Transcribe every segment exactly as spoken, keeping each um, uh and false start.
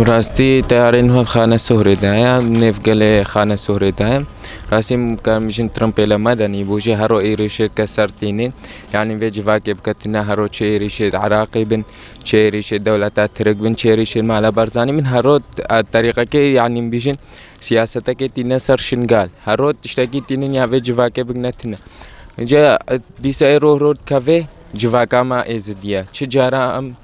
Rastî teyarên hol xane sohrê de ye, nêv gelê xane sohrê de ye. Rastî em karin bijin Trumpê le medenî bû jî hero êrîşê ke ser tînin. Yanî vê civakê bike tine hero çi êrîşê Iraqê bin, çi êrîşê dewleta Tirk bin, çi êrîşê Mala Barzanî bin, hero, e, terîqekê, yanî bijin siyasetekê tîne ser Şingal. Hero tiştekî tînin ya vê civakê bigine tine. Ca, e, dîsa ê roh roh dikeve civaka me Êzidiye. Çi cara em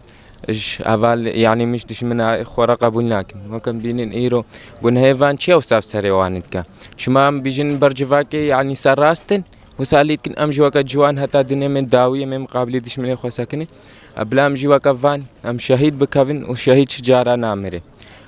ji heval, yanî min ji dijmina xwe re qebûl nakin. Weke em bînin îro gunehê van çi ew saf serê wan dike? Çima em bijin ber civakê, yanî ser rast in? Wisa lê dikin em jî weke ciwan heta dinê me dawiyê me miqabilî dijminê xwe sekinin. E, bila em jî weke van em şehîd bikevin û şehîd çi cara namire.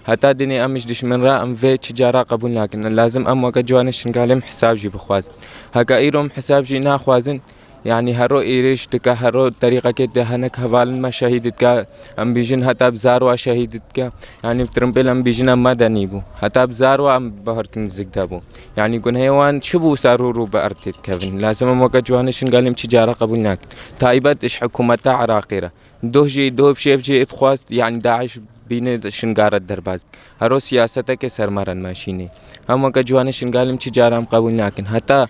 Heta dinê em ji dijmin re em vê çi cara qebûl nakin. Lazim em weke ciwanê Şingalê em hesab jî bixwazin. Heke îro em hesab jî naxwazin, yanî hero êrîş dike, hero terîqekê de hinek hevalin me şehîd dike, em bîjin heta bi zarwa şehîd dike. Yanî bi Trumpê em bîjin em medenî bû. Heta bi zarwa em bi herkin nizîk de bû. Yanî gunehê wan çi bû ser rû rû bi erdê dikevin? Lazim em weke ciwanê Şingalê em çi cara qebûl nakin. Taybet ji hikûmeta Iraqê re. Doh jî, doh bi şev jî dixwast, yanî DAIŞ bîne Şingal re derbas. Hero siyaseteke ser me re meşînê. Em weke ciwanê Şingalê em çi cara em qebûl nakin. Heta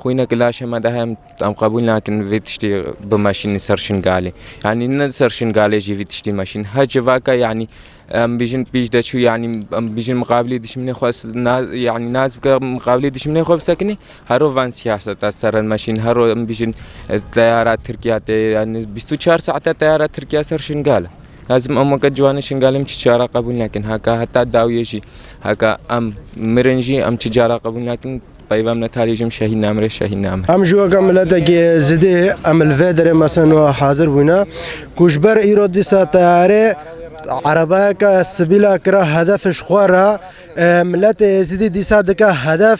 xwînek laşê me de heye em, em qebûl nakin vê tiştê bimeşînin ser Şingalê. Yanî ne ser Şingalê jî vê tiştê meşîn. Her civaka, yanî em bîjin pîş de çû, yanî em bîjin miqabilî dijminê xwe s-, na-, yanî nas bike miqabilî dijminê xwe bisekinî. Hero van siyaseta ser re meşîn, hero em bîjin, e, teyara Tirkiye tê, yanî bîst û çar saete teyara Tirkiye ser Şingal e. Lazim em weke ciwanê Şingalê em çi cara qebûl nekin. Heka heta dawiyê jî, heka em mirin jî em çi cara qebûl nekin. Peyva em ne talî jî em şehîd namire, şehîd namire. Em jî weke miletekî Êzidî em li vê derê mesela hazir bûne ku ji ber îro dîsa teyarê erebeyeke sivîla kira hedef ji xwe re, e, miletê Êzidî dîsa dike hedef.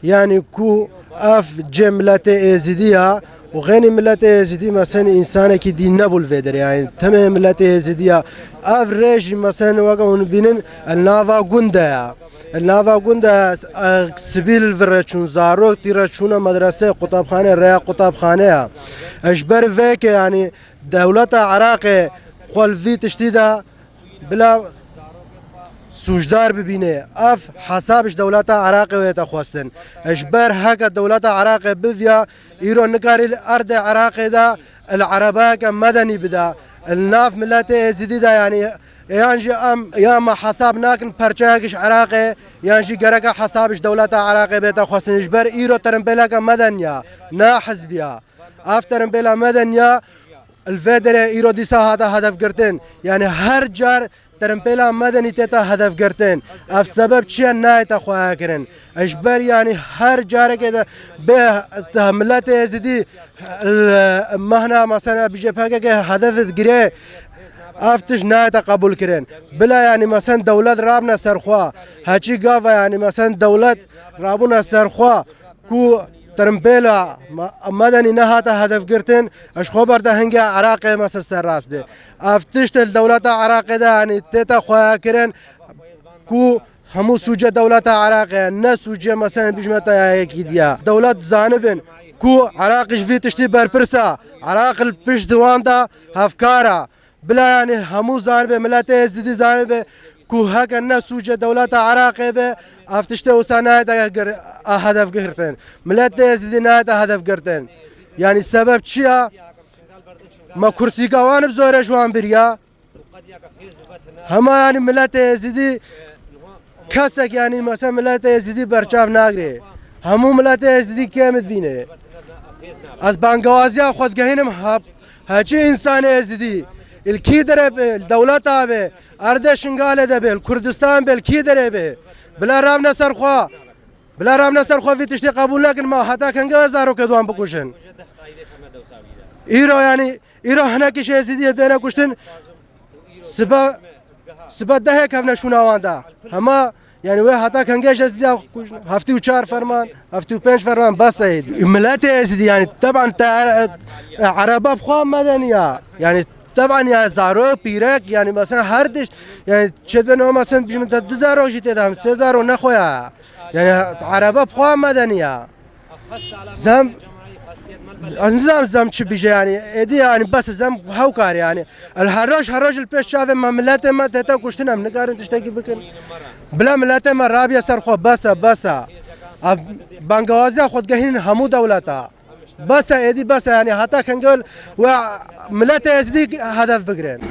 Yanî ku ev cê miletê Êzidî ya û xênî miletê Êzidî mesela însanekî dî nebû li vê derê. Yanî temê miletê Êzidî ya. Ev rê jî mesela weke hûn bînin li nava gund de ya. Li nava gund de, e, sivîl vir re çûn, zarok tî re çûne medrese, qutabxane, rêya qutabxane ya. E, ji ber vê yekê, yanî dewleta Iraqê xwe li vî tiştî de bila sûcdar bibîne. Ev hesab ji dewleta Iraqê wê te xwestin. Ji ber heke dewleta Iraqê biviya, îro nikarî li erdê Iraqê de li erebeyeke medenî bida. Li nav miletê Êzidî de, yanî, yan jî em, ya me hesab nakin perçeyek ji Iraqê, yan jî gereke hesab ji dewleta Iraqê bê te xwestin. Ji ber îro terimpêleke medeniya, ne hizbiya. Ev terimpêla medeniya, Li vê derê îro dîsa hate hedefgirtin. Yanî her car terimpêla medenî tête hedefgirtin. Ev sebeb çi ye? Nayête xweyakirin. Ji ber, yanî her carekê de bê te miletê Êzidî, e, mehna mesela bije P K K hedef digire, ev tişt nayête qebûlkirin. Bila, yanî mesela dewlet rabine ser xwe. Heçî gava, yanî mesela dewlet rabûne ser xwe. Ku terimpêla me-, medenî nehate hedefgirtin, ji xwe ber de hingê Iraqê mesela serrast bê. Ev tişt li dewleta Iraqê de, yanî tête xweyakirin ku Hemû sûce dewleta Iraqê ye, ne sûce, mesela, bijmeta ya yekî diye. Dewlet zanibin ku Iraq ji vî tiştî berpirs e. Iraq li pişt wan de hevkar e. Bila, yanî, hemû zanibe, miletê Êzidî zanibe ku heke ne sûce dewleta Iraqê be, ev tiştê wisa nayête gir-, a hedef girtin. Miletê Êzidî nayête hedef girtin. Yanî, sebeb çi ya? Me kursîka wan bi zorê ji wan biriya. Hema, yanî, miletê Êzidî, kesek, yanî, mesela, miletê Êzidî berçav nagirê. Hemû miletê Êzidî kêm dibîne. Ez bangewaziya xwe digehînim, ha-, heçî însanê Êzidî, li kî derê be, li dewleta be, erdê Şingalê de be, li Kurdistan be, li kî derê be, bila rabne ser xwe. Bila rabne ser xwe, vî tiştê qebûl nekin, ma heta kengê zarokê wan bikujin? Îro, yanî, îro hinekî ji Êzidiyê bêne kuştin, sibe, sibe dehê kevne şûna wan de. Hema, yanî, wê heta kengê ji Êzidiya kuştin? Heftê û çar ferman, heftê û pênc ferman, bes e. Miletê Êzidî, yanî, teban te, e, ereba bi xwe medeniya. Yanî, teban ya zarok, pîrek, yanî, mesela, her tişt, yanî, çêdibin o, mesela, bijmin te du zarok jî tê de, hem sê zarok nexwe ya. Yanî, ereba bi xwe medeniya. Zem, ez nizam zem çi bije, yanî, êdî, yanî, bes zem hewkar, yanî. El her roj, her roj li pêş çavê me, miletê me tête kuştin, em nikarin tiştekî bikin. Bila miletê me rabiye ser xwe, bes e, bes e. Ev bangewaziya xwe digehînin hemû dewleta. Bes e, êdî bes e, yanî, heta kengol we miletê Êzidî hedef bigirin.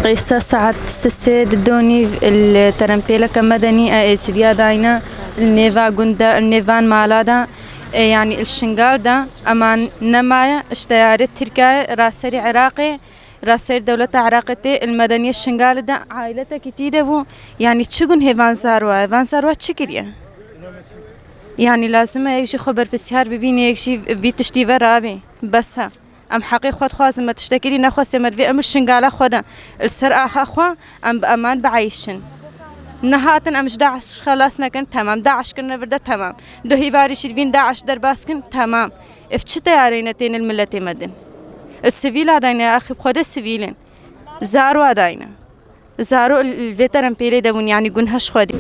Qîsa saet sisê di donî li terempêleke medenî a Êzidiya dayne li nêva gund de, li nêvan mala de, e, yanî li Şingal de eman nemaye, ji teyarê Tirkiyeyê raserî Iraqê, raserî dewleta Iraqê tê, li medeniyê Şingalê de ailetekî tî de bû. Yanî çi gun hêvan zarwa, hêvan zarwa çi kiriye? Yanî lazim e yek jî xwe berpirsiyar bibîne, yek jî vî tiştî ve rabê. Bes e. Em heqê xwe dixwazin, me tiştekî dî nexwestiye, me divê em ji Şingala xwe de li ser axa xwe em bi eman bieyşin. Nehatin em ji DAIŞ xelas nekin, temam. DAIŞ kirine vir de, temam. Du hîvarî jî divîn DAIŞ derbas kin, temam. Ev çi teyareyne têne li miletê me din? Ev sivîla dayne, axî bi xwe de sivîl in. Zarwa dayne. Zaro li, li vê terempêlê de bûn, yanî gun heş xwedî.